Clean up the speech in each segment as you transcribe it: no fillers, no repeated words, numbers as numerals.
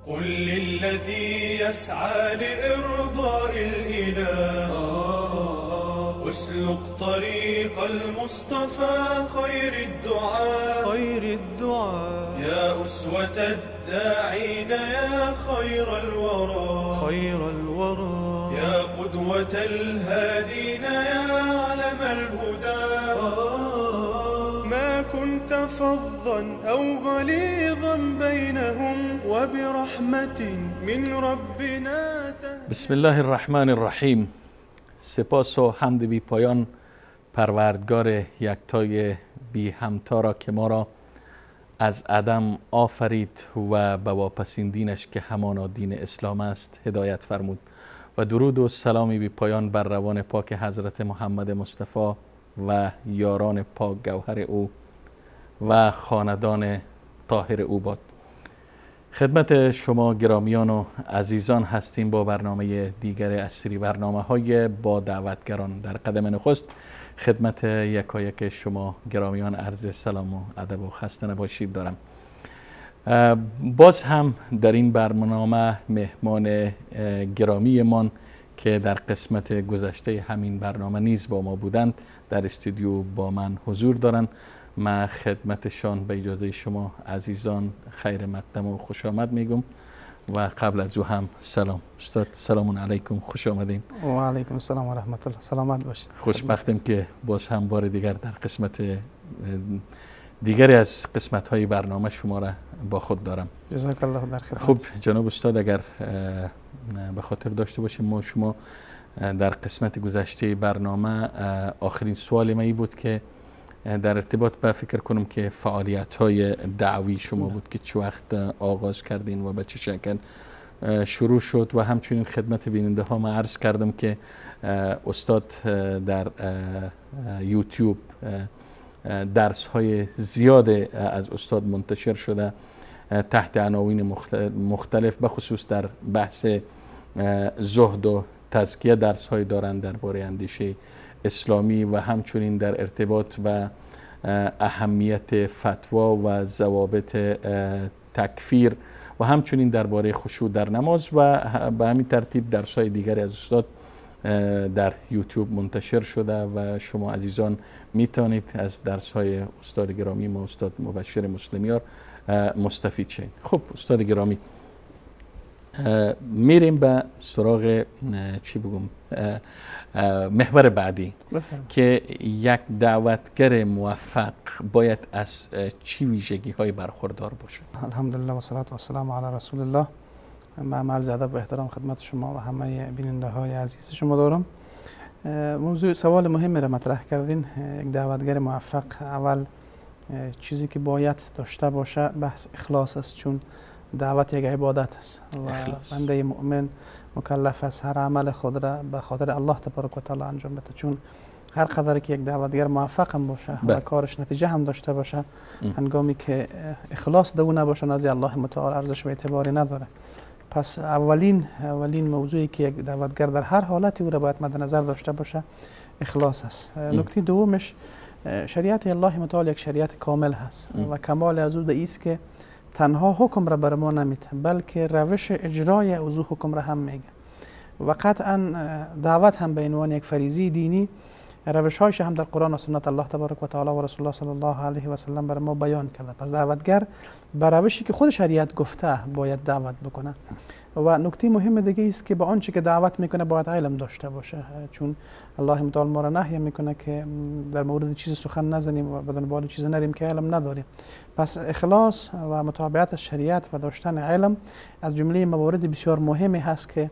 قل للذي يسعى لإرضاء الإله اسلك طريق المصطفى خير الدعاء خير الدعاء يا أسوة الداعين يا خير الورى خير الورى يا قدوة الهادين يا علم الهدى ما كنت فظا أو غليظا بينهم وبرحمة من ربنا. بسم الله الرحمن الرحیم. سپاس و حمد بی پایان پروردگار یکتای بی همتا را که ما را از عدم آفرید و به واپسین دینش که همانا دین اسلام است هدایت فرمود، و درود و سلامی بی پایان بر روان پاک حضرت محمد مصطفی و یاران پاک گوهر او و خاندان طاهر او باد. خدمت شما گرامیان و عزیزان هستیم با برنامه دیگر از سری برنامه های با دعوتگران. در قدم نخست خدمت یکایک شما گرامیان عرض سلام و ادب و خسته نباشید دارم. باز هم در این برنامه مهمان گرامی من که در قسمت گذشته همین برنامه نیز با ما بودند در استودیو با من حضور دارند. من خدمتشان به اجازه شما عزیزان خیر مقدم و خوش آمد میگم و قبل از او هم سلام استاد. سلام علیکم، خوش آمدین. و علیکم السلام و رحمت الله، سلامت باشید. خوشبختیم که باز هم بار دیگر در قسمت دیگری از قسمت های برنامه شما را با خود دارم. جزاک الله در خدمت. خب جناب استاد، اگر به خاطر داشته باشیم ما شما در قسمت گذشته برنامه آخرین سوال ما بود که در ارتباط به فکر کنم که فعالیت های دعوی شما بود که چه وقت آغاز کردین و به چه شکل شروع شد، و همچنین خدمت بیننده ها ما عرض کردم که استاد در یوتیوب درس های زیاد از استاد منتشر شده تحت عناوین مختلف، به خصوص در بحث زهد و تزکیه درس های دارند درباره اندیشه اسلامی و همچنین در ارتباط و اهمیت فتوا و ضوابط تکفیر و همچنین درباره خشوع در نماز و به همین ترتیب درس های دیگری از استاد در یوتیوب منتشر شده و شما عزیزان میتونید از درس های استاد گرامی ما استاد مبشر مسلمیار مستفید شید. خب استاد گرامی، میریم به سراغ چی بگم محور بعدی که یک دعوتگر موفق باید از چی ویژگی های برخوردار باشه. الحمدلله و صلات و السلام علی رسول الله. من عرض ادب و احترام خدمت شما و همه بیننده های عزیز شما دارم. موضوع سوال مهمی را مطرح کردین. یک دعوتگر موفق اول چیزی که باید داشته باشه بحث اخلاص است، چون دعوت یک عبادت است و بنده مؤمن مکلف است هر عمل خود را به خاطر الله تبارک و تعالی انجام بده، چون هر قدر که یک دعوتگر موفق هم باشه و کارش نتیجه هم داشته باشه، هنگامی که اخلاص دو نباشه نزد الله متعال ارزش و اعتباری نداره. پس اولین موضوعی که یک دعوتگر در هر حالتی او را باید مد نظر داشته باشه اخلاص است. نکته دومش، شریعت الله متعال یک شریعت کامل هست و کمال از او است که تنها حکم را بر ما نمیده بلکه روش اجرای از او حکم را هم میگه، و قطعا دعوت هم به عنوان یک فریضه دینی روش‌هایش هم در قرآن و سنت الله تبارک و تعالی و رسول الله صلی الله علیه و سلم بر ما بیان کرده. پس دعوتگر به روشی که خود شریعت گفته باید دعوت بکنه. و نکته مهم دیگه است که با آنچه که دعوت میکنه باید علم داشته باشه، چون الله متعال ما را نهی میکنه که در مورد چیز سخن نزنیم و بدون بال چیز نریم که علم نداریم. پس اخلاص و متابعت شریعت و داشتن علم از جمله موارد بسیار مهمی هست که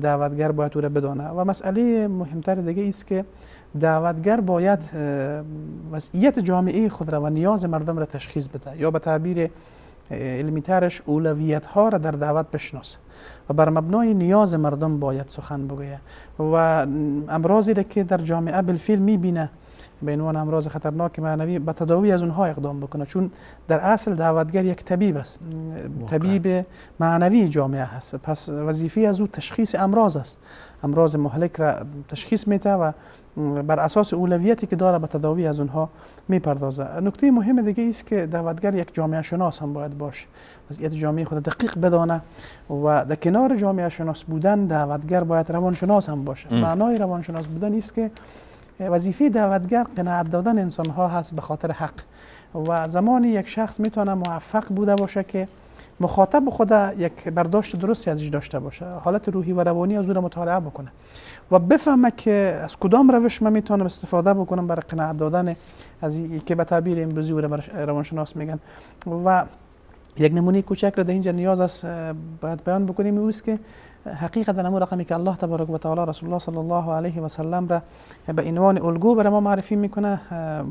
دعوتگر باید او را بدانه. و مسئله مهمتر دیگه است که دعوتگر باید وضعیت جامعه خود را و نیاز مردم را تشخیص بده، یا به تعبیر علمی ترش اولویت ها را در دعوت بشناسه و بر مبنای نیاز مردم باید سخن بگوید و امراضی را که در جامعه بالفعل میبینه به عنوان امراض خطرناک معنوی به تداوی از اونها اقدام بکنه، چون در اصل دعوتگر یک طبیب است، طبیب معنوی جامعه هست. پس وظیفه از او تشخیص امراض است، امراض مهلک را تشخیص میده و بر اساس اولویتی که داره به تداوی از اونها میپردازه. نکته مهم دیگه است که دعوتگر یک جامعه شناس هم باید باشه، وضعیت جامعه خود دقیق بدانه و در کنار جامعه شناس بودن دعوتگر باید روانشناس هم باشه. معنای روانشناس بودن است که وظیفه دعوتگر قناعت دادن انسان ها هست به خاطر حق، و زمانی یک شخص میتونه موفق بوده باشه که مخاطب خود یک برداشت درستی ازش داشته باشه، حالت روحی و روانی از او را مطالعه بکنه و بفهمه که از کدام روش من میتونم استفاده بکنم برای قناعت دادن از که به تعبیر امروزی او را روانشناس میگن. و یک نمونه کوچک را در اینجا نیاز است باید بیان بکنیم، اوست که حقیقتا همون رقمی که الله تبارک و تعالی رسول الله صلی الله علیه و سلم را به عنوان الگو برای ما معرفی میکنه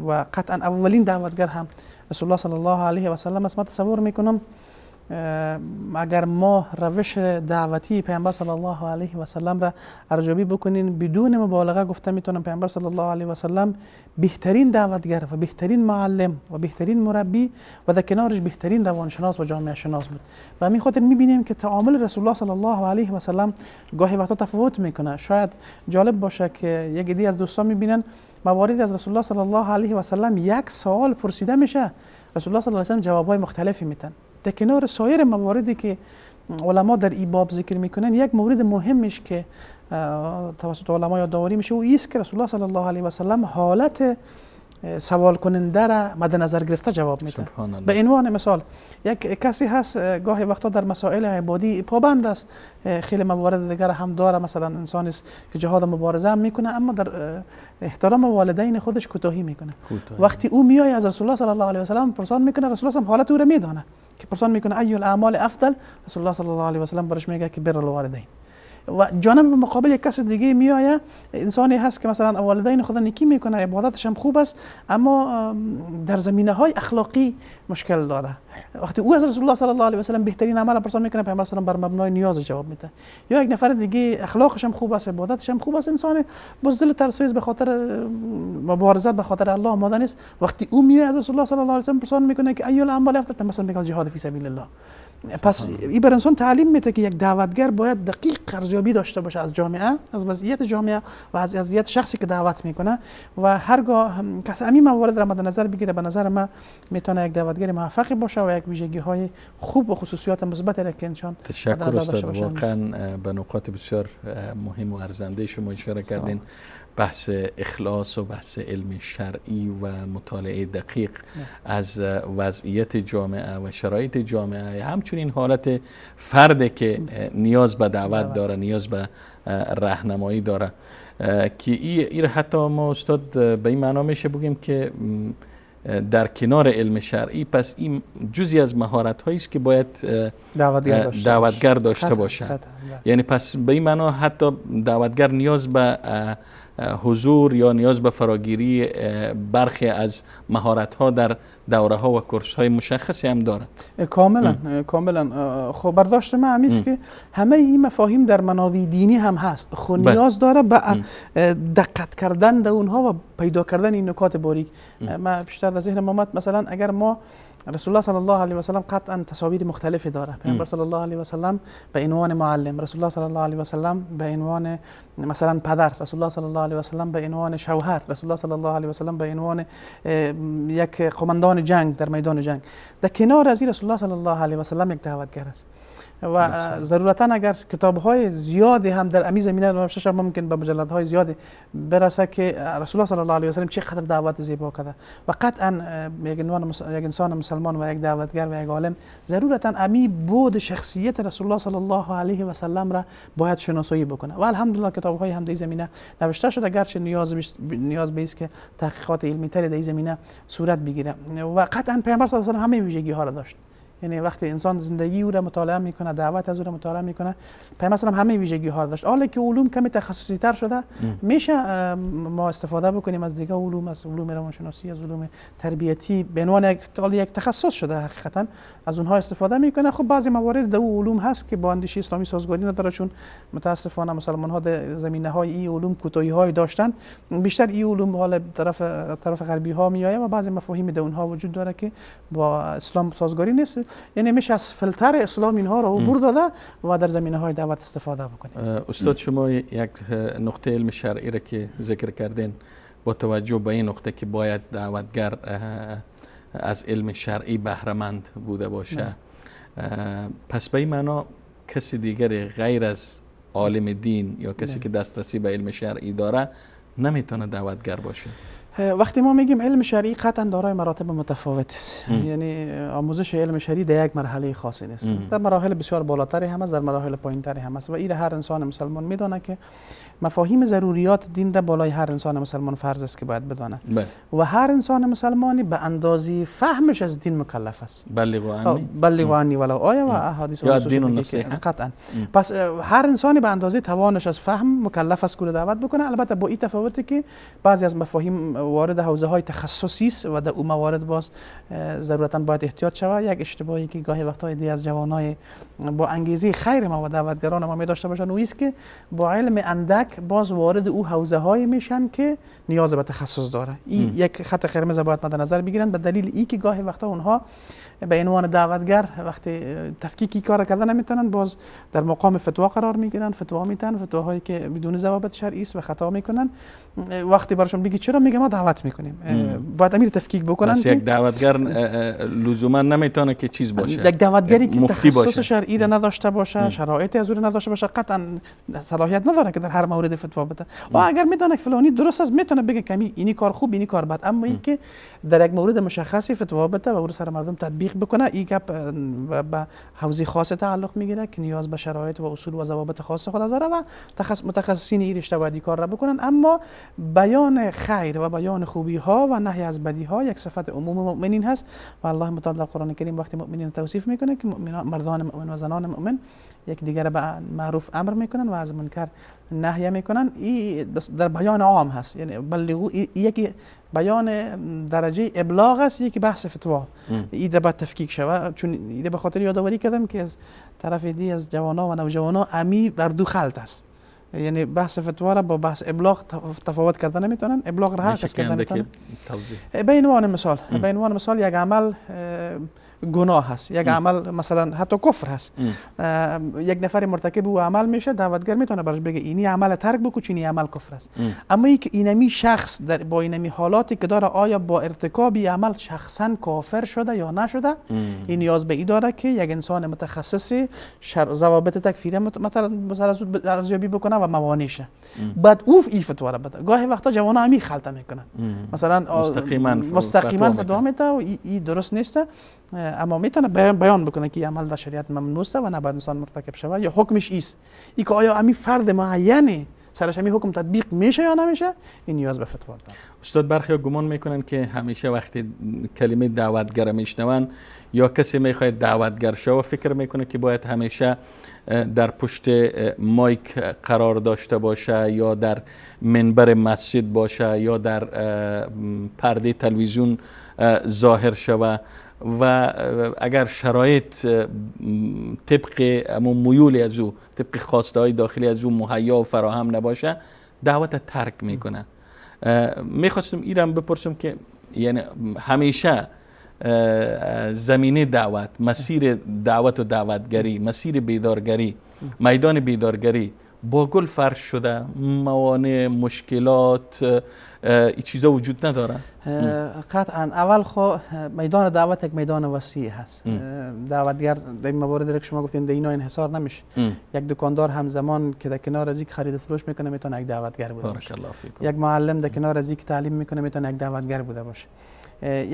و قطعا اولین دعوتگر هم رسول الله صلی الله علیه و سلم است. من تصور میکنم اگر ما روش دعوتی پیامبر صلی الله علیه و سلم را ارزیابی بکنین، بدون مبالغه گفته میتونم پیامبر صلی الله علیه و سلم بهترین دعوتگر و بهترین معلم و بهترین مربی و در کنارش بهترین روانشناس و جامعه شناس بود. و همین خاطر میبینیم که تعامل رسول الله صلی الله علیه و سلم گاهی وقتا تفاوت میکنه. شاید جالب باشه که یک عده از دوستان میبینن مواردی از رسول الله صلی الله علیه و سلم یک سوال پرسیده میشه، رسول الله صلی الله علیه و سلم جوابهای مختلفی میتن. در کنار سایر مواردی که علما در این باب ذکر میکنن، یک مورد مهمش که توسط علما یادآوری میشه او ایست که رسول الله صلی الله علیه و سلم حالت سوال کننده را مد نظر گرفته جواب میده. به عنوان مثال یک کسی هست گاهی وقتا در مسائل عبادی پابند است، خیلی موارد دیگر هم داره، مثلا انسانی است که جهاد مبارزه هم میکنه اما در احترام والدین خودش کوتاهی میکنه. وقتی او میای از رسول الله صلی الله علیه و سلم پرسان میکنه، رسول الله حالت او را میدانه که پرسان میکنه ای الاعمال افضل، رسول الله صلی الله علیه و سلم برش میگه که بر الوالدین. و جانب مقابل یک کس دیگه میآید، انسانی هست که مثلا والدین خود نیکی میکنه، عبادتش هم خوب است، اما در زمینه های اخلاقی مشکل داره. وقتی او از رسول الله صلی الله علیه و سلم بهترین عمل پرسان میکنه، پیامبر صلی الله علیه و بر مبنای نیاز جواب میده. یا یک نفر دیگه اخلاقش هم خوب است، عبادتش هم خوب است، انسان بزدل ترسویز به خاطر مبارزه به خاطر الله آماده نیست. وقتی او میآید از رسول الله صلی الله علیه و سلم پرسان میکنه که ای الاعمال افضل، پیامبر میگه جهاد فی سبیل الله. پس این بر انسان تعلیم میده که یک دعوتگر باید دقیق ارزیابی داشته باشه از جامعه، از وضعیت جامعه و از وضعیت شخصی که دعوت میکنه، و هرگاه کس همین موارد را مد نظر بگیره، به نظر من میتونه یک دعوتگر موفق باشه و یک ویژگی های خوب و خصوصیات مثبت را که انسان. تشکر استاد، واقعا به نکات بسیار مهم و ارزنده شما اشاره کردین. بحث اخلاص و بحث علم شرعی و مطالعه دقیق از وضعیت جامعه و شرایط جامعه، همچنین حالت فرد که نیاز به دعوت داره، نیاز به راهنمایی داره، که این حتی ما استاد به این معنا میشه بگیم که در کنار علم شرعی پس این جزئی از مهارت هایی است که باید دعوتگر داشته باشد. یعنی پس به این معنا حتی دعوتگر نیاز به حضور یا نیاز به فراگیری برخی از مهارت ها در دوره ها و کورس های مشخصی هم داره. کاملا کاملا. خب برداشت من همین است که همه این مفاهیم در منابع دینی هم هست، خب نیاز داره به دقت کردن در اونها و پیدا کردن این نکات باریک. من بیشتر در ذهنم آمد مثلا اگر ما رسول الله صلی الله علیه و سلم قطعا تصاویر مختلفی داره. پیامبر صلی الله علیه و سلم به عنوان معلم، رسول الله صلی الله علیه و سلم به عنوان مثلا پدر، رسول الله صلی الله علیه و سلم به عنوان شوهر، رسول الله صلی الله علیه و سلم به عنوان یک قماندان جنگ در میدان جنگ. در کنار از این رسول الله صلی الله علیه و سلم یک دعوتگر است و ضرورتا اگر کتاب‌های زیادی هم در امی زمینه نوشته شده ممکن به مجلدهای زیادی برسه که رسول الله صلی الله علیه و سلم چقدر دعوت زیبا کرده و قطعا یک انسان مسلمان و یک دعوتگر و یک عالم ضرورتا امی بود شخصیت رسول الله صلی الله علیه و سلم را باید شناسایی بکنه و الحمدلله کتاب‌های هم در این زمینه نوشته شده، گرچه نیاز به است که تحقیقات علمی تری در این زمینه صورت بگیره و قطعا پیامبر صلی الله علیه و سلم همه ویژگی‌ها را داشت. یعنی وقتی انسان زندگی او را مطالعه میکنه، دعوت از او را مطالعه میکنه، پیامبر همه ویژگی ها داشت. حالا که علوم کمی تخصصی تر شده، میشه ما استفاده بکنیم از دیگه علوم، از علوم روانشناسی، از علوم تربیتی به عنوان یک تخصص شده، حقیقتا از اونها استفاده میکنه. خب بعضی موارد در علوم هست که با اندیشه اسلامی سازگاری نداره، چون متاسفانه مسلمان ها در زمینه های این علوم کوتاهی های داشتن. بیشتر این علوم حال طرف غربی ها میآید و بعضی مفاهیم در اونها وجود داره که با اسلام سازگاری نیست. یعنی میشه از فیلتر اسلام اینها رو عبور داده و در زمینه های دعوت استفاده بکنیم. استاد شما یک نقطه علم شرعی را که ذکر کردین، با توجه به این نقطه که باید دعوتگر از علم شرعی بهره مند بوده باشه، پس به این معنا کسی دیگر غیر از عالم دین یا کسی که دسترسی به علم شرعی داره نمیتونه دعوتگر باشه؟ وقتی ما میگیم علم شرعی، قطعا دارای مراتب متفاوت است. یعنی آموزش علم شرعی در یک مرحله خاصی نیست، در مراحل بسیار بالاتری هم است، در مراحل پایینتری هم است. و این هر انسان مسلمان میدانه که مفاهیم ضروریات دین را بالای هر انسان مسلمان فرض است که باید بدانه. و هر انسان مسلمانی به اندازه فهمش از دین مکلف است. بلغوا عنی ولو آیه و احادیث یا دین النصیحه. قطعا. پس هر انسانی به اندازه توانش از فهم مکلف است که دعوت بکنه، البته با این تفاوتی که بعضی از مفاهیم وارد حوزه های تخصصی است و در اون موارد باز ضرورتا باید احتیاط شود. یک اشتباهی که گاهی وقت‌ها دی از جوانای با انگیزه خیر ما و دعوتگران ما می داشته باشن او است که با علم اندک باز وارد او حوزه های میشن که نیاز به تخصص داره. این یک خط قرمز باید مد نظر بگیرن، به دلیل ای که گاهی وقتا اونها به عنوان دعوتگر وقتی تفکیکی کار کردن نمیتونن، باز در مقام فتوا قرار میگیرن، فتوا میتن، فتواهایی که بدون ضوابط شرعی است و خطا میکنن. وقتی براشون بگی چرا، میگه ما دعوت میکنیم. باید امیر تفکیک بکنن. پس یک دعوتگر لزوما نمیتونه که چیز باشه، یک دعوتگری که تخصص شرعی را نداشته باشه، شرایط از او نداشته باشه، قطعا صلاحیت نداره که در هر مورد فتوا بده. و اگر میدونه فلانی درست است، میتونه بگه کمی اینی کار خوب، اینی کار بد، اما اینکه در یک مورد مشخصی فتوا بده و او سر مردم تطبیق بکنه، این گپ به حوزه خاص تعلق میگیره که نیاز به شرایط و اصول و ضوابط خاص خود داره و متخصصین این رشته باید کار را بکنن. اما بیان خیر و بیان خوبی ها و نهی از بدی ها یک صفت عموم مؤمنین هست و الله متعال در قرآن کریم وقتی مؤمنین توصیف میکنه که مردان مؤمن و زنان مؤمن یک دیگر به معروف امر میکنن و از منکر نهی میکنن. این در بیان عام هست، یعنی بلغو یکی بیان درجه ابلاغ است، یکی بحث فتوا. این در باید تفکیک شود، چون این به خاطر یادآوری کردم که از طرف دی از جوانا و نوجوانا امی بر دو خلط است، یعنی بحث فتوا را با بحث ابلاغ تفاوت کردن نمیتونن، ابلاغ را هر کس کردن میتونه. به عنوان مثال، به عنوان مثال یک عمل گناه هست، یک عمل مثلا حتی کفر هست، یک نفر مرتکب او عمل میشه، دعوتگر میتونه براش بگه اینی عمل ترک بکن چون این عمل کفر است. اما اینکه اینمی شخص در با اینمی حالاتی که داره آیا با ارتکاب عمل شخصا کافر شده یا نشده، این نیاز به این داره که یک انسان متخصص ضوابط تکفیر مثلا ارزیابی بکنه و موانعش، بعد او این فتوا را بده. گاهی وقتا جوانان همین خلطه میکنن، مثلا مستقیما فتوا میده و این درست نیست، اما میتونه بیان بکنه که عمل در شریعت ممنوع است و نباید انسان مرتکب شود یا حکمش ایست. ای که آیا همین فرد معینی سرش همین حکم تطبیق میشه یا نمیشه، این نیاز به فتوا داره. استاد برخی گمان میکنن که همیشه وقتی کلمه دعوتگر میشنون یا کسی میخواد دعوتگر شود فکر میکنه که باید همیشه در پشت مایک قرار داشته باشه یا در منبر مسجد باشه یا در پرده تلویزیون ظاهر شود و اگر شرایط طبق میول از او، طبق خواسته های داخلی از او مهیا و فراهم نباشه، دعوت ترک میکنه. میخواستم ایرم بپرسم که یعنی همیشه زمینه دعوت، مسیر دعوت و دعوتگری، مسیر بیدارگری، میدان بیدارگری با گل فرش شده، موانع، مشکلات، این چیزا وجود نداره؟ قطعا. اول خو میدان دعوت یک میدان وسیع هست. دعوتگر در این موارد که شما گفتین در اینا انحصار نمیشه. یک دکاندار همزمان که در کنار از یک خرید و فروش میکنه میتونه یک دعوتگر بوده باشه. یک معلم در کنار از یک تعلیم میکنه میتونه یک دعوتگر بوده باشه.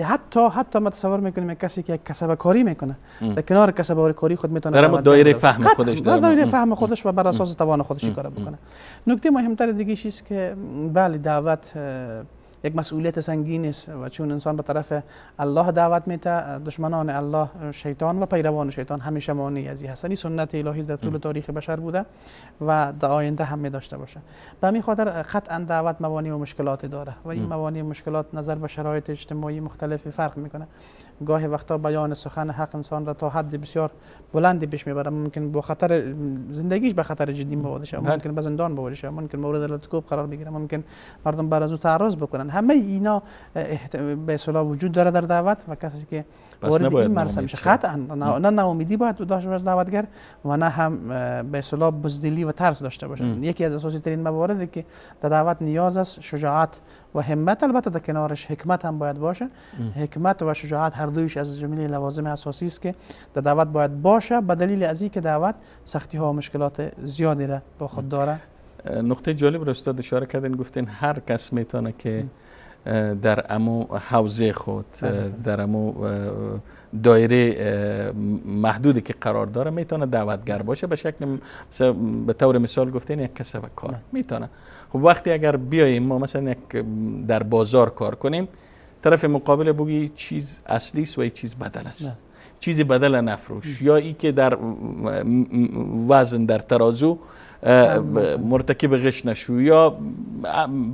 حتی ما تصور میکنیم یک کسی که یک کسب کاری میکنه در کنار کسب کاری خود میتونه در دایره فهم خودش، در دایره فهم خودش و بر اساس توان خودش کار بکنه. نکته مهمتر دیگه چیز که بله دعوت یک مسئولیت سنگین است و چون انسان به طرف الله دعوت میته، دشمنان الله شیطان و پیروان شیطان همیشه مانع از این هستند. این سنت الهی در طول تاریخ بشر بوده و در آینده هم می داشته باشه. به همین خاطر قطعا دعوت موانع و مشکلات داره و این موانع و مشکلات نظر به شرایط اجتماعی مختلف فرق میکنه. گاهی وقتا بیان سخن حق انسان را تا حد بسیار بلندی پیش میبره، ممکن با خطر زندگیش به خطر جدی مواجه شه، ممکن به زندان مواجه شه، ممکن مورد لطکوب قرار بگیره، ممکن مردم بر از او تعرض بکنن. همه اینا به اصطلاح وجود داره در دعوت و کسی که وارد این مرحله میشه قطعا نه ناامیدی باید داشته باشه دعوتگر و نه هم به اصطلاح بزدلی و ترس داشته باشه. یکی از اساسی ترین مواردی که در دعوت نیاز است شجاعت و همت، البته در کنارش حکمت هم باید باشه. حکمت و شجاعت هر دویش از جمله لوازم اساسی است که در دعوت باید باشه، به دلیل از اینکه دعوت سختی ها و مشکلات زیادی را با خود داره. نقطه جالب را استاد اشاره کردین، گفتین هر کس میتونه که در امو حوزه خود، در امو دایره محدودی که قرار داره میتونه دعوتگر باشه. به شکل به طور مثال گفتین یک کسب کار میتونه. خب وقتی اگر بیاییم ما مثلا یک در بازار کار کنیم، طرف مقابل بگی چیز اصلی است و یک چیز بدل است، چیزی بدل نفروش، یا ای که در وزن در ترازو مرتکب غش نشو، یا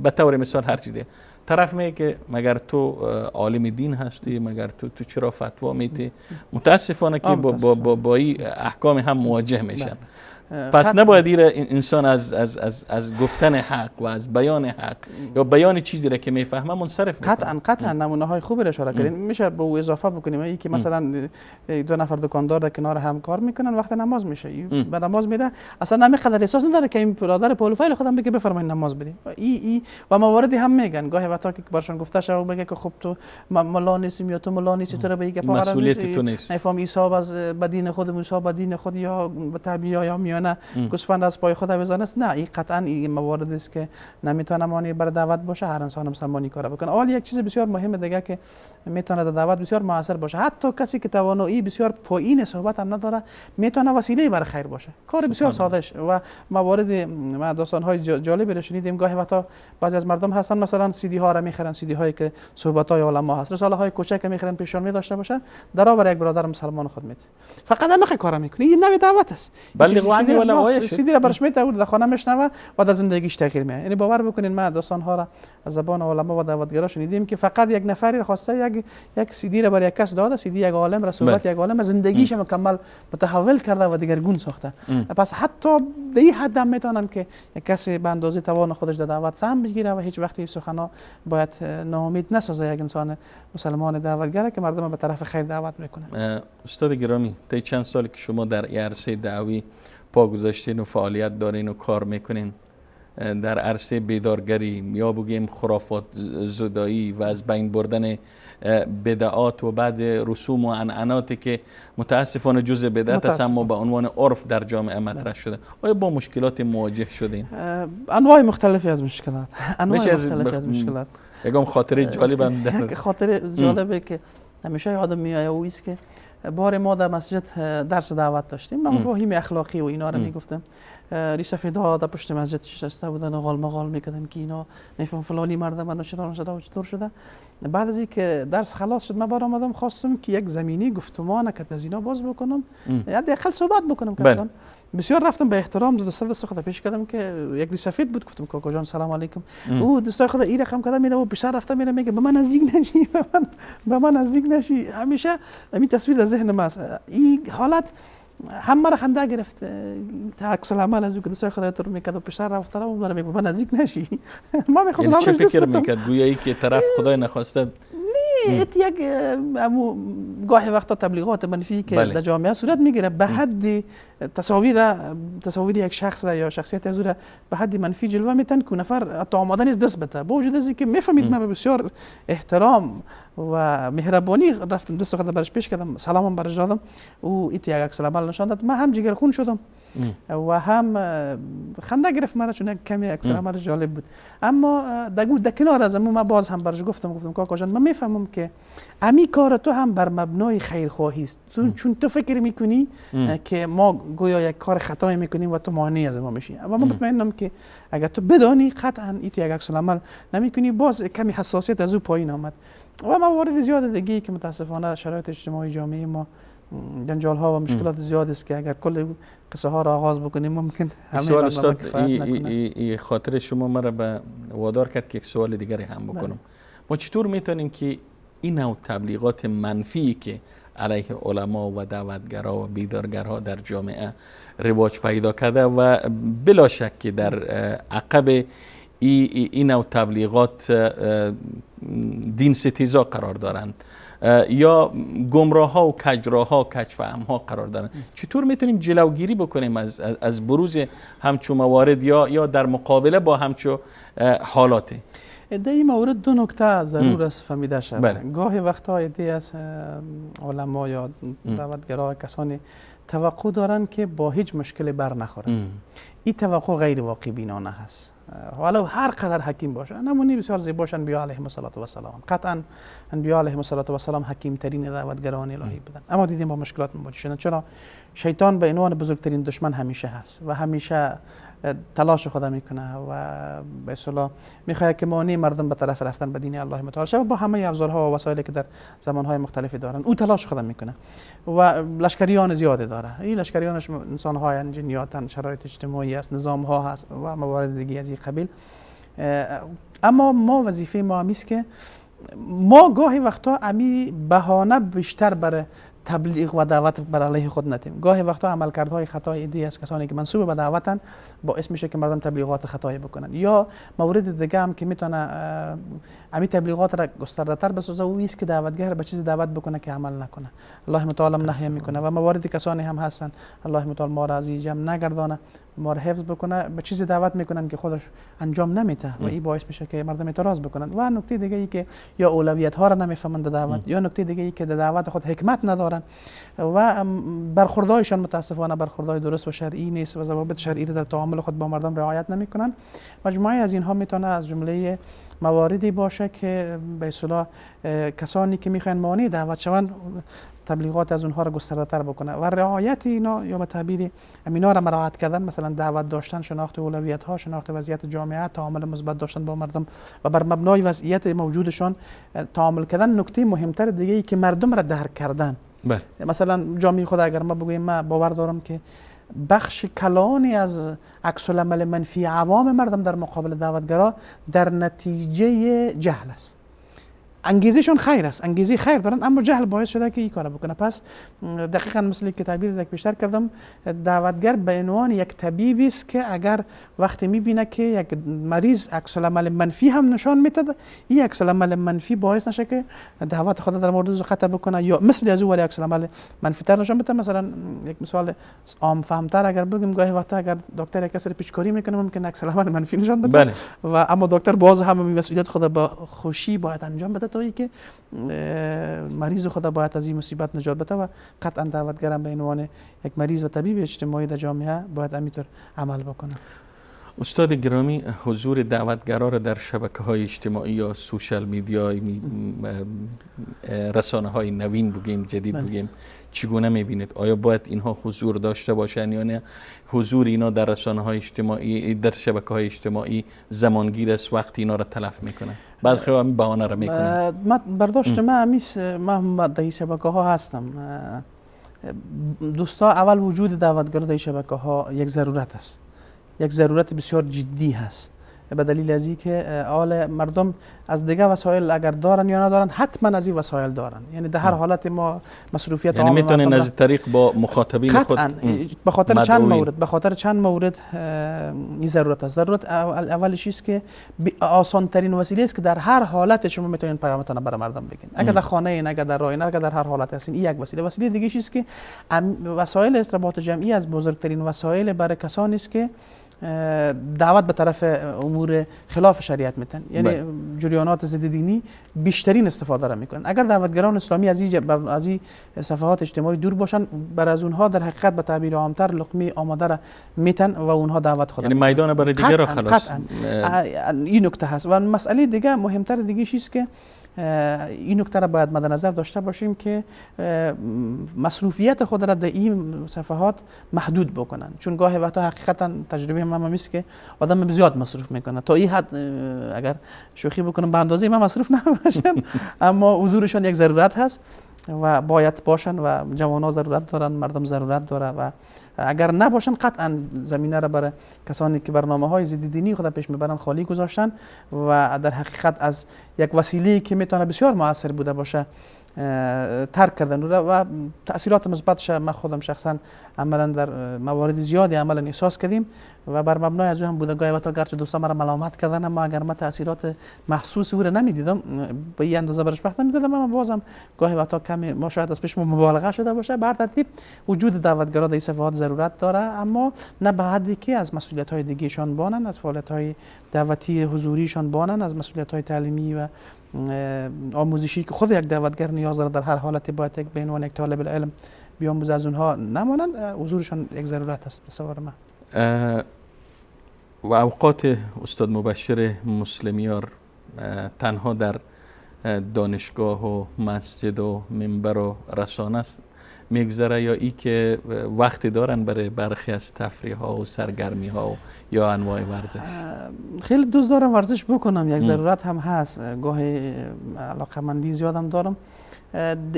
به طور مثال هر چیزی. طرف میگه که مگر تو عالم دین هستی، مگر تو چرا فتوا میتی؟ متاسفانه که با این احکام هم مواجه میشن. پس نباید انسان از از از از گفتن حق و از بیان حق یا بیان چیزی را که میفهمه منصرف بکنه. قطعا نمونه های خوبی را اشاره کردین. میشه به او اضافه بکنیم ای که مثلا دو نفر دکاندار در کنار هم کار میکنن، وقت نماز میشه به نماز میره، اصلا نمیقدر احساس نداره که این برادر پولفایل خودم بگه بفرمایید نماز بدیم. ای و مواردی هم میگن گاهی وقتا که برشون گفته شو بگه که خب تو ملا نیستیم یا تو ملا نیستی، تو را به این مسئولیت تو نیست، نفهم عیسی از به دین خود موسی به دین خود یا به طبیعی یا میانه گوسفند از پای خود آویزان است. نه، این قطعا این موارد است که نمیتونه مانع بر دعوت باشه. هر انسان مسلمانی کار بکنه. حال یک چیز بسیار مهم دیگه که میتونه در دعوت بسیار موثر باشه، حتی کسی که توانایی بسیار پایین صحبت هم نداره میتونه وسیله بر خیر باشه. کار بسیار ساده است و موارد ما داستان های جالبی رو شنیدیم. گاهی وقتا بعضی از مردم هستن مثلا سی دی ها را میخرن، سی دی هایی که صحبت های علما هست، رساله های کوچک میخرن پیششان می داشته باشن، در یک برادر مسلمان خود میده، فقط همه کارا میکنه. این نوع دعوت است. سی دی را برش میده، او در خانه میشنوه و در زندگیش تغییر میاد. یعنی باور بکنین ما داستان ها را از زبان علما و دعوتگرا شنیدیم که فقط یک نفری خواسته یک سی دی را برای یک کس داده، سی دی یک عالم را، صحبت یک عالم، زندگیش مکمل متحول کرده و دگرگون ساخته. پس حتی در این حد هم میتونن که یک کسی به اندازه توان خودش در دعوت سهم بگیره و هیچ وقتی سخنا باید ناامید نسازه یک انسان مسلمان دعوتگر که مردم به طرف خیر دعوت میکنه. استاد گرامی، طی چند سال که شما در عرصه دعوی پا گذاشتین و فعالیت دارین و کار میکنین در عرصه بیدارگری یا بگیم خرافات زدایی و از بین بردن بدعات و بعد رسوم و عنعناتی که متاسفانه جزء بدعت است اما به عنوان عرف در جامعه مطرح شده، آیا با مشکلات مواجه شدین؟ انواع مختلفی از مشکلات، انواع مختلفی از مشکلات. یکم خاطره جالب هم یک خاطره جالبه که همیشه یادم میاد او است که بار ما در مسجد درس دعوت داشتیم، مفاهیم اخلاقی و اینا رو میگفتم. ریش سفیدها در پشت مسجد نشسته بودن و غال مغال میکردن که اینا نفهم فلانی مرد من چرا شده و چطور شده. بعد از اینکه درس خلاص شد من بار آمدم خواستم که یک زمینی گفتمان که از اینا باز بکنم، حداقل صحبت بکنم که بسیار رفتم به احترام دو دست خود پیش کردم که یک ریش سفید بود، گفتم کاکا جان سلام علیکم. او دستای خود این رقم کردم میره و پیشتر رفتم میره میگه به من نزدیک نشی، به من نزدیک نشی. همیشه همین تصویر در ذهن من است. این حالت هم مرا خنده گرفت، عکس العمل از او که دستای خود تو میکرد و پیشتر رفتم و من میگه به من نزدیک نشی. ما میخواستم چه فکر میکرد؟ گویایی که طرف خدای نخواسته یک امو گاهی وقتا تبلیغات منفی که در جامعه صورت میگیره به حد تصاویر یک شخص را یا شخصیت از او را به حد منفی جلوه میتن که نفر حتی آماده نیست دست بده. با وجود از اینکه میفهمید من به بسیار احترام و مهربانی رفتم دست خود برش پیش کردم، سلامم برش دادم، او ایت یک عکس العمل نشان داد. من هم جگرخون شدم. و هم خنده گرفت مرا، چون یک کمی عکس العمل جالب بود. اما در کنار از من باز هم برش گفتم کاکا جان، من میفهمم که امی کار تو هم بر مبنای خیرخواهی است، چون تو فکر میکنی که ما گویا یک کار خطایی میکنیم و تو مانع از ما میشی، اما من مطمئنم که اگر تو بدانی قطعا ای تو یک عکس العمل نمیکنی. باز کمی حساسیت از او پایین آمد و موارد زیاد دیگه که متاسفانه شرایط اجتماعی جامعه ما جنجال ها و مشکلات زیاد است که اگر کل قصه ها را آغاز بکنیم ممکن همه سوال استاد ای خاطر شما مرا به وادار کرد که یک سوال دیگری هم بکنم. بله. ما چطور میتونیم که این نوع تبلیغات منفی که علیه علما و دعوتگرها و بیدارگرها در جامعه رواج پیدا کرده و بلا شک که در عقب این نوع تبلیغات دین ستیزا قرار دارند یا گمراه ها و کجراه ها کجفهم ها قرار دارند، چطور میتونیم جلوگیری بکنیم از بروز همچو موارد یا در مقابله با همچو حالاتی؟ در این مورد دو نکته ضرور است فهمیده شود. بله. گاهی وقتها عده‌ای از علما یا دعوتگرا کسانی توقع دارند که با هیچ مشکل بر نخورند. این توقع غیر واقع بینانه هست. ولو هر قدر حکیم باشه، نمونه بسیار زیباش انبیا علیهم الصلاة والسلام، قطعا انبیا علیهم الصلاة والسلام حکیم ترین دعوتگران الهی بودند، اما دیدیم با مشکلات مواجه شدند. چرا؟ شیطان به عنوان بزرگترین دشمن همیشه هست و همیشه تلاش خود میکنه و به اصطلاح میخواد که مانع مردم به طرف رفتن به دین الله متعال شود با همه ابزارها و وسایلی که در زمانهای مختلفی دارن. او تلاش خود میکنه و لشکریان زیادی داره. این لشکریانش انسان‌های جنیاتن، شرایط اجتماعی است، نظام ها هست و موارد دیگه از این قبیل. اما ما وظیفه ما همیست که ما گاهی وقتا امی بهانه بیشتر برای تبلیغ و دعوت بر علیه خود ندیم. گاهی وقتا عملکردهای خطای ایده از کسانی که منسوب به دعوتن باعث میشه که مردم تبلیغات خطایی بکنن. یا مورد دیگه هم که میتونه امی تبلیغات را گسترده تر بسازه او است که دعوتگر به چیز دعوت بکنه که عمل نکنه. الله متعال نهی میکنه و موارد کسانی هم هستن الله متعال ما را از این جمع نگردانه، ما را حفظ بکنه، به چیز دعوت میکنن که خودش انجام نمیده و این باعث میشه که مردم اعتراض بکنن. و نکته دیگه ای که یا اولویت ها را نمیفهمند دعوت، یا نکته دیگه ای که دعوت خود حکمت ندارن و برخوردهایشان متاسفانه برخوردهای درست و شرعی نیست و ضوابط شرعی را در تعامل خود با مردم رعایت نمیکنن. مجموعه از اینها میتونه از جمله مواردی باشه که به اصطلاح کسانی که میخواین مانع دعوت شوند تبلیغات از اونها را گسترده تر بکنه و رعایت اینا یا به تعبیر اینا را مراعات کردن، مثلا دعوت داشتن، شناخت اولویت ها، شناخت وضعیت جامعه، تعامل مثبت داشتن با مردم و بر مبنای وضعیت موجودشان تعامل کردن. نکته مهمتر دیگه ای که مردم را درک کردن. بله. مثلا جامعه خود اگر ما بگوییم، ما باور دارم که بخش کلانی از عکس العمل منفی عوام مردم در مقابل دعوتگرا در نتیجه جهل است. انگیزشون خیر است، انگیزه خیر دارن، اما جهل باعث شده که این کارو بکنه. پس دقیقاً مثل که تعبیر یک بیشتر کردم، دعوتگر به عنوان یک طبیب است که اگر وقتی میبینه که یک مریض عکس العمل منفی هم نشان میده، این عکس العمل منفی باعث نشه که دعوت خود در مورد قطع بکنه یا مثل از او ولی عکس العمل منفی تر نشان بده. مثلا یک مثال عام فهمتر اگر بگیم، گاهی وقتا اگر دکتر یک کسی پیچکاری میکنه ممکن عکس العمل منفی نشان بده. بله. و اما دکتر باز هم مسئولیت خود با خوشی باید انجام بده تا که مریض خود باید از این مصیبت نجات بده و قطعا دعوتگرم به عنوان یک مریض و طبیب اجتماعی در جامعه باید همینطور عمل بکنه. استاد گرامی، حضور دعوتگرا را در شبکه‌های اجتماعی یا social media، رسانه‌های نوین بگیم، جدید بگیم، چگونه می‌بینید؟ آیا باید اینها حضور داشته باشند یا نه؟ حضور اینا در رسانه‌های اجتماعی، در شبکه‌های اجتماعی زمانگیر است، وقت اینا را تلف می‌کنه. بعضی خیلی هم بهانه را می‌کنن. من برداشت من در این شبکه‌ها هستم. دوستا، اول وجود دعوتگرا در شبکه‌ها یک ضرورت است. یک ضرورت بسیار جدی هست، به دلیل از اینکه حال مردم از دیگه وسایل اگر دارن یا ندارن حتما از این وسایل دارن، یعنی در هر حالت ما مصروفیت یعنی میتونن از طریق با مخاطبین خود به خاطر چند مورد، به خاطر چند مورد این ضرورت است. ضرورت اولش است که آسان ترین وسیله است که در هر حالت شما میتونین پیامتون برای مردم بگین، اگر در خانه این، اگر در راه، اگر در هر حالت هستین، این یک وسیله. وسیله دیگه است که وسایل ارتباط جمعی از بزرگترین وسایل برای کسانی است که دعوت به طرف امور خلاف شریعت میتن، یعنی جریانات ضد دینی بیشترین استفاده را میکنن. اگر دعوتگران اسلامی از این صفحات اجتماعی دور باشن، بر از اونها در حقیقت به تعبیر عامتر لقمه آماده را میتن و اونها دعوت خود، یعنی میدان برای دیگر را خلاص. این نکته هست. و مسئله دیگه مهمتر دیگه چیست که این نکته را باید مد نظر داشته باشیم که مصروفیت خود را در این صفحات محدود بکنن، چون گاهی وقتا حقیقتا تجربه من هم است که آدم زیاد مصروف میکنه تا این حد، اگر شوخی بکنم به اندازه من مصروف نباشم، اما حضورشان یک ضرورت هست و باید باشن و جوان‌ها ضرورت دارن، مردم ضرورت داره و اگر نباشن قطعا زمینه را برای کسانی که برنامه‌های ضد دینی خود پیش میبرن خالی گذاشتن و در حقیقت از یک وسیله که میتونه بسیار مؤثر بوده باشه ترک کردن و تاثیرات مثبتش من خودم شخصا عملا در موارد زیادی عملا احساس کردیم و بر مبنای از او هم بوده. گاهی وقتا گرچه دوستان مرا ملامت کردن، اما اگر من تاثیرات محسوس او را نمیدیدم به این اندازه برش وقت نمیدادم، اما بازم گاهی وقتا کمی ما شاید از پیش ما مبالغه شده باشه. بر ترتیب وجود دعوتگرا در این صفحات ضرورت داره، اما نه به حدی که از مسئولیت های دیگهشان بانن، از فعالیت های دعوتی حضوریشان بانن، از مسئولیت های تعلیمی و آموزشی که خود یک دعوتگر نیاز داره در هر حالت باید یک به عنوان یک طالب العلم بیاموز از اونها نمانن، حضورشان یک ضرورت است به سوار من. و اوقات استاد مبشر مسلمیار تنها در دانشگاه و مسجد و منبر و رسانه است میگذره، یا ای که وقتی دارن برای برخی از تفریح ها و سرگرمی ها و یا انواع ورزش؟ خیلی دوست دارم ورزش بکنم، یک ضرورت هم هست، گاهی علاقه‌مندی زیادم دارم.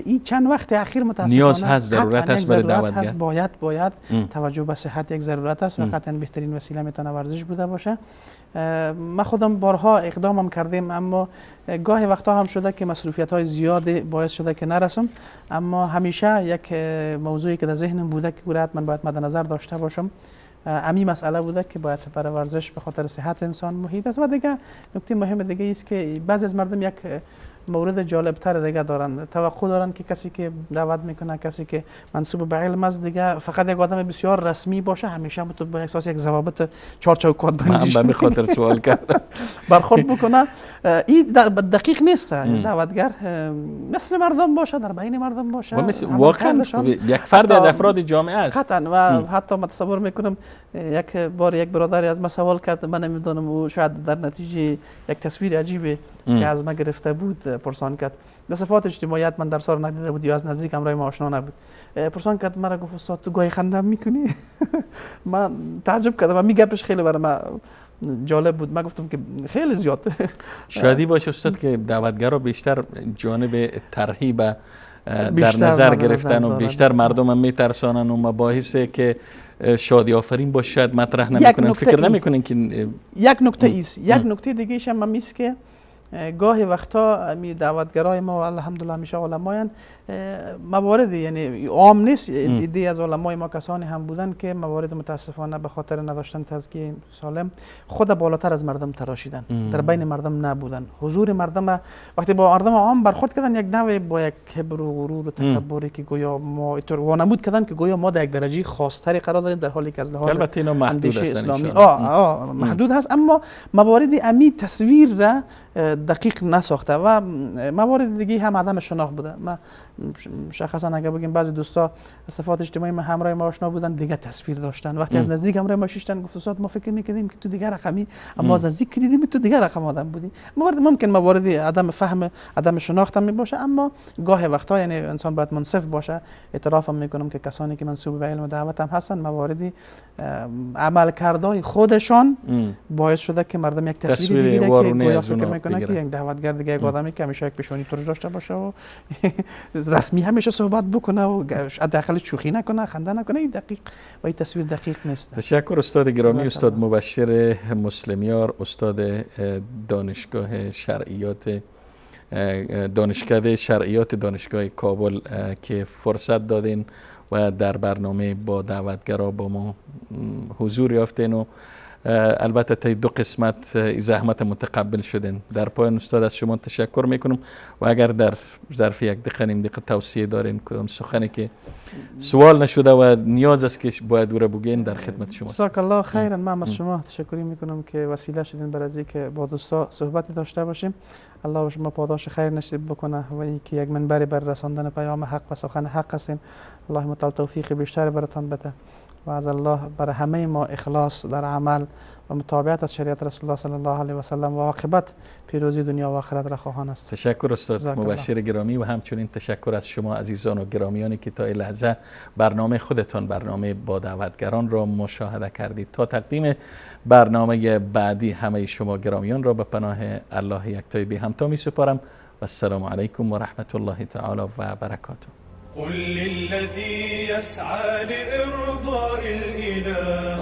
این چند وقت اخیر متاسفانه نیاز هست، ضرورت هست برای دعوتگر، باید توجه به صحت یک ضرورت است و قطعا بهترین وسیله میتونه ورزش بوده باشه. من خودم بارها اقدامم کردیم، اما گاهی وقتا هم شده که مصروفیت های زیاد باعث شده که نرسم، اما همیشه یک موضوعی که در ذهنم بوده که حتما باید مد نظر داشته باشم امی مسئله بوده که باید برای ورزش به خاطر صحت انسان محیط است. و دیگه نکته مهم دیگه است که بعضی از مردم یک مورد جالبتر دیگه دارن، توقع دارن که کسی که دعوت میکنه، کسی که منسوب به علم است، دیگه فقط یک آدم بسیار رسمی باشه، همیشه با احساس یک ضوابط چارچوکات بندیش من به خاطر سوال کردم برخورد بکنه. این دقیق نیست. دعوتگر مثل مردم باشه، در بین مردم باشه، واقعا یک فرد از افراد جامعه است قطعا. و حتی من تصور میکنم یک بار یک برادری از ما سوال کرد، من نمیدونم او شاید در نتیجه یک تصویر عجیبی که از ما گرفته بود پرسان کرد، در صفات اجتماعیت من در سال ندیده بود یا از نزدیک همراه ما آشنا نبود، پرسان کرد مرا گفت استاد تو گاهی خنده میکنی؟ من تعجب کردم و میگپش خیلی برای من جالب بود. من گفتم که خیلی زیاد شادی باشه استاد که دعوتگرا بیشتر جانب ترهیب در نظر گرفتن و بیشتر مردم هم میترسانن و مباحثی که شادی آفرین باشد مطرح نمیکنن، فکر نمیکنن که یک نکته ایست. یک نکته دیگه ایش هم است که گاهی وقتا می دعوتگرای ما الحمدلله همیشه علمایان موارد، یعنی عام نیست، ایده از علمای ما کسانی هم بودن که موارد متاسفانه به خاطر نداشتن تزکیه سالم خود بالاتر از مردم تراشیدن، در بین مردم نبودن. حضور مردم وقتی با مردم عام برخورد کردن یک نوع با یک کبر و غرور و تکبری که گویا ما اینطور وانمود کردن که گویا ما در یک درجه خاصتری قرار داریم، در حالی که از لحاظ البته اینا محدود اسلامی محدود هست، اما موارد امی تصویر را دقیق نساخته و موارد دیگه هم عدم شناخت بوده. ما مشخصا اگر بگیم بعضی دوستا صفات اجتماعی ما همراه ما آشنا بودن، دیگه تصویر داشتن، وقتی از نزدیک همراه ما شیشتن گفت استاد ما فکر میکردیم که تو دیگه رقمی، اما از نزدیک که دیدیم تو دیگه رقم آدم بودی. موارد ممکن موارد عدم فهم، عدم شناخت هم باشه، اما گاه وقتا یعنی انسان باید منصف باشه. اعتراف هم میکنم که کسانی که منسوب به علم دعوت هم هستن مواردی عملکردهای خودشان باعث شده که مردم یک تصویر بگیره که گویا فکر میکنه که یک دعوتگر دیگه یک آدمی که همیشه یک پیشانی ترش داشته باشه و رسمی همیشه صحبت بکنه و حداقل شوخی نکنه، خنده نکنه. این دقیق و این تصویر دقیق نیست. تشکر استاد گرامی، استاد مبشر مسلمیار، استاد دانشگاه شرعیات دانشکده شرعیات دانشگاه کابل که فرصت دادین و در برنامه با دعوتگرا با ما حضور یافتین و البته تا دو قسمت زحمت متقبل شدین. در پایان استاد از شما تشکر میکنم و اگر در ظرف یک دقیقه نیم دقیقه توصیه دارین، کدام سخنی که سوال نشده و نیاز است که باید او را بگین، در خدمت شما. جزاک الله خیرا. من از شما تشکری میکنم که وسیله شدین بر از که با دوستا صحبت داشته باشیم. الله به شما پاداش خیر نصیب بکنه و اینکه یک منبر بر رساندن پیام حق و سخن حق هستین. الله متعال توفیق بیشتر براتان بده و از الله برای همه ما اخلاص در عمل و متابعت از شریعت رسول الله صلی الله علیه و سلم و عاقبت پیروزی دنیا و آخرت را خواهان است. تشکر استاد مبشر گرامی و همچنین تشکر از شما عزیزان و گرامیانی که تا این لحظه برنامه خودتان، برنامه با دعوتگران را مشاهده کردید. تا تقدیم برنامه بعدی همه شما گرامیان را به پناه الله یکتای بی همتا می سپارم و السلام علیکم و رحمت الله تعالی و برکاته. قل للذي يسعى لإرضاء الإله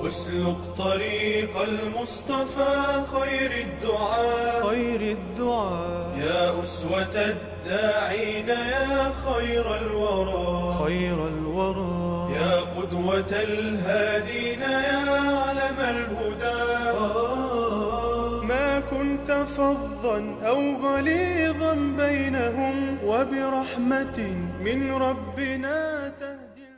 اسلك طريق المصطفى خير الدعاء خير الدعاء يا أسوة الداعين يا خير الورى خير الورى يا قدوة الهادين يا علم الهدى ما كنت فظا أو غليظا بينهم وبرحمة من ربنا تهدي.